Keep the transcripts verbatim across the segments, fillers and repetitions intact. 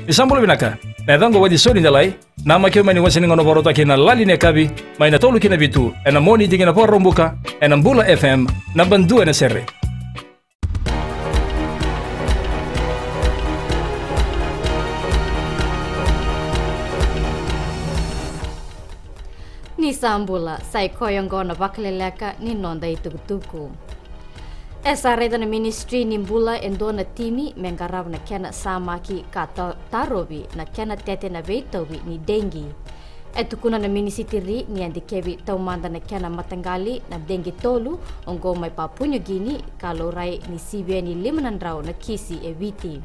Ni sa bula vinaka. Na yacaqu o Waci Soli Delai. Namaki au mai na iwase ni gauna vakarautaki na Lali ni Yakavi, mai na tolu ki na vitu ena Moniti ki na Vakaraubuka, ena Bula F M, naba dua ena sere. Ni sa bula, sa i koya oqo na vakaleleka ni noda itukutuku. E sa raica na Ministry ni Bula e dua na timi me qarava na kena samaki ka ta-, tarovi na kena tete na veitauvi ni dengue. E tukuna na minisitiri ni a dikevi taumada na kena mataqali na dengue tolu oqo mai Papua New Guinea, ka laurai ni sivia ni lima na drau na kisi e Viti.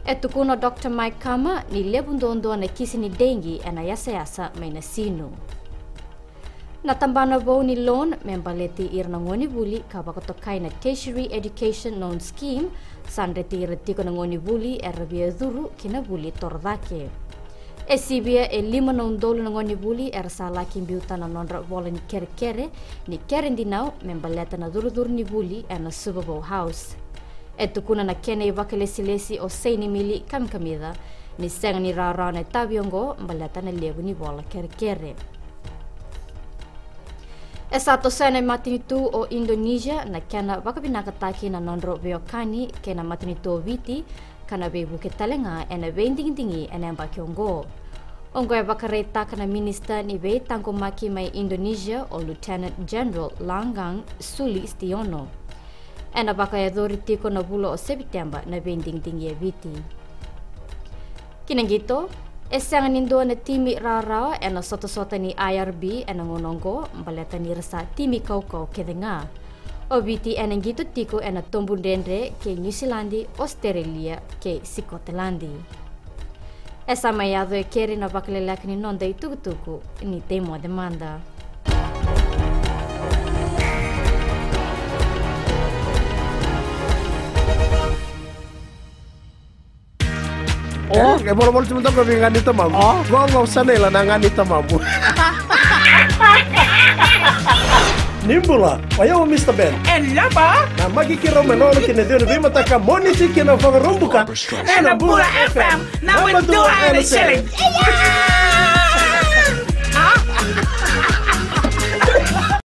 E tukuna o Doctor Mike Kama ni levu duadua na kisi ni dengue ena yasayasa mai na sinu. Na tabana vou ni loan me baleti ira na gonevuli ka vakatokai na Tertiary Education Loan Scheme, sa dreti ira tiko na gonevuli era via curu ki na vuli torocake. E sivia e lima na udolu na gonevuli era sa laki biuta na nodra vola ni kerekere ni kere dinau me baleta na curucuru ni vuli ena Suva Vou House. E tukuna na kena ivakalesilesi o Seinimili Kamikamica ni sega ni rawarawa na itavi oqo baleta na levu ni vola kerekere. E sa tosoya na matanitu o Indonesia na kena vakavinakataki na nodrau veiwekani kei na matanitu o Viti, ka na veivuke tale ga ena veidigidigi ena yabaki oqo. Oqo e vakaraitaka na minista ni veitaqomaki mai Indonesia o Lieutenant General Langgang Sulistiono. Ena vakayacori tiko na vula o Sepiteba na veidigidigi e Viti. Ki na qito, e sega ni dua na timi rawarawa ena sotasota ni I R B ena gauna oqo, baleta ni ra sa timi kaukauwa kece ga. O Viti ena qito tiko ena tobu dredre kei Niusiladi, Ositerelia kei Sikoteladi. E sa mai yaco e keri na vakaleleka ni noda itukutuku, ni tei moce mada. O, e volavola tu mada ko vei ga ni tamamu. O. Qo, qo sa na ila na ga ni tamamu. Ni bula, o yau o Mister Ben. E lava. Na maki kirau me lolo ki na ciwa ni veimataka Moniti ki na Vakaraubuka. Ena Bula F M, naba dua ena sere.